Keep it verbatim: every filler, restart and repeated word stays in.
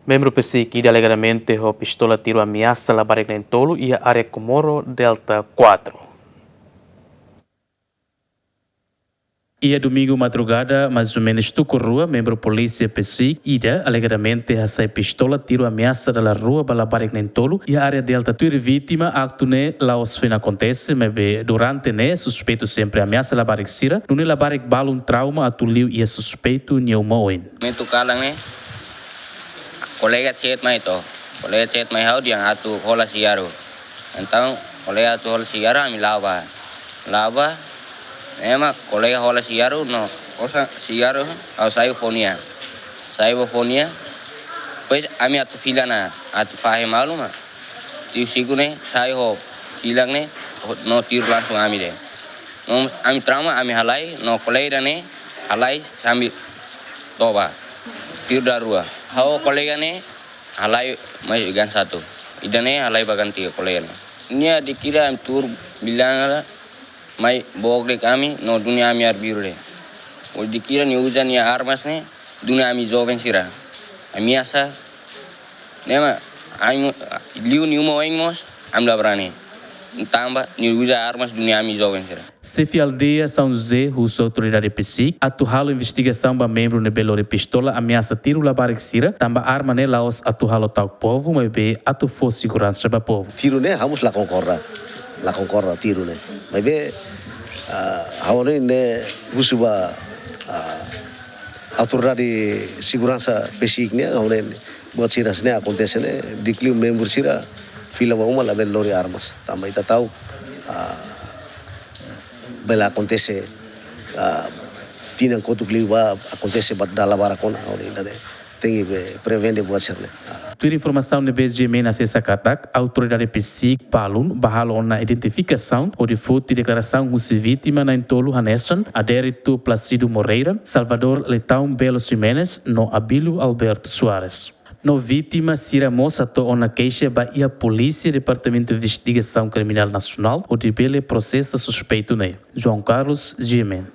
Membru PCIC ida alegadamente ho pistola tiru ameasa labarik na'in-tolu iha área Comoro Delta quatro. Iha domingu madrugada, mais ou menus tuku rua, membru polísia PCIC ida alegadamente hasai pistola tiru ameasa dala rua ba labarik na'in-tolu iha área Delta. Tuir vítima, aktu ne'e la'ós foin akontese, maibé durante ne'e suspeitu sempre ameasa labarik sira, nune'e labarik balun trauma atu liu iha suspeitu nia uma oin. Momentu kalan ne'e, kolega chat mai to. Kolega chat mai ha'u dehan atu hola sigarru. Entaun, kolega atu hola sigarru, ami la'o bá. La'o bá, ema kolega hola sigarru, no, osan sigarru, ha'u sai fó nia. Sai fó nia. Depois, ami atu fila ona, atu fahe malu mak. Tiu siku ne'e, sai ho kilang ne'e, ho, no tiru langsung ami de'it. No, ami trauma, ami halai, no kolega ne'e, halai, sambil toba. Tiru dala rua. Ha'u kolega ne'e, halai mai gan satu. Ida ne'e, halai ba gan tiga kolega ne'e. Nia dikira ami tuur bilang la, mai book de'it ami, no duni ami arbiru de'it. Ou dikira nia uza nia armas ne'e, duni ami joven sira. Ameasa, ne'e mak, ami, liu nia uma oin mós, ami la brani. Tanba, nia uza armas duni ami joven sira. Xefe aldeia São José husu autoridade PCIC atu halo investigasaun ba membru ne'ebé lori pistola ameasa tiru labarik sira, tanba arma ne'e la'ós atu halo ta'uk povu, maibé atu fó seguransa ba povu. Tiru ne'e, ha'u mós la konkorda. La konkorda tiru ne'e. Maibé, ah, ha'u ne'e, ne'e husu ba, ah, autoridade seguransa PCIC nian, ha'u ne'e, buat sira hanesan ne'e akontese ne'e, di'ak liu membru sira fila ba uma labele lori armas. Tanba ita ta'uk, ah, bele akontese, ah, tinan kotuk liubá akontese buat dala barak ona, ha'u ne'e ida ne'e tenke be prevene buat sira ne'e. Ah. Tuir informasaun ne'ebé GMN asesa katak, autoridade PCIC balun bá halo ona identifikasaun hodi foti deklarasaun husi vítima na'in-tolu hanesan Adérito Plácido Moreira, Salvador Leitão Belo Ximenes, no Abílio Alberto Soares. No vítima sira mós hato'o ona keixa ba iha Polísia Departamentu Investigasaun Kriminál Nasionál hodi bele prosesa suspeitu ne'e. João Carlos, GMN.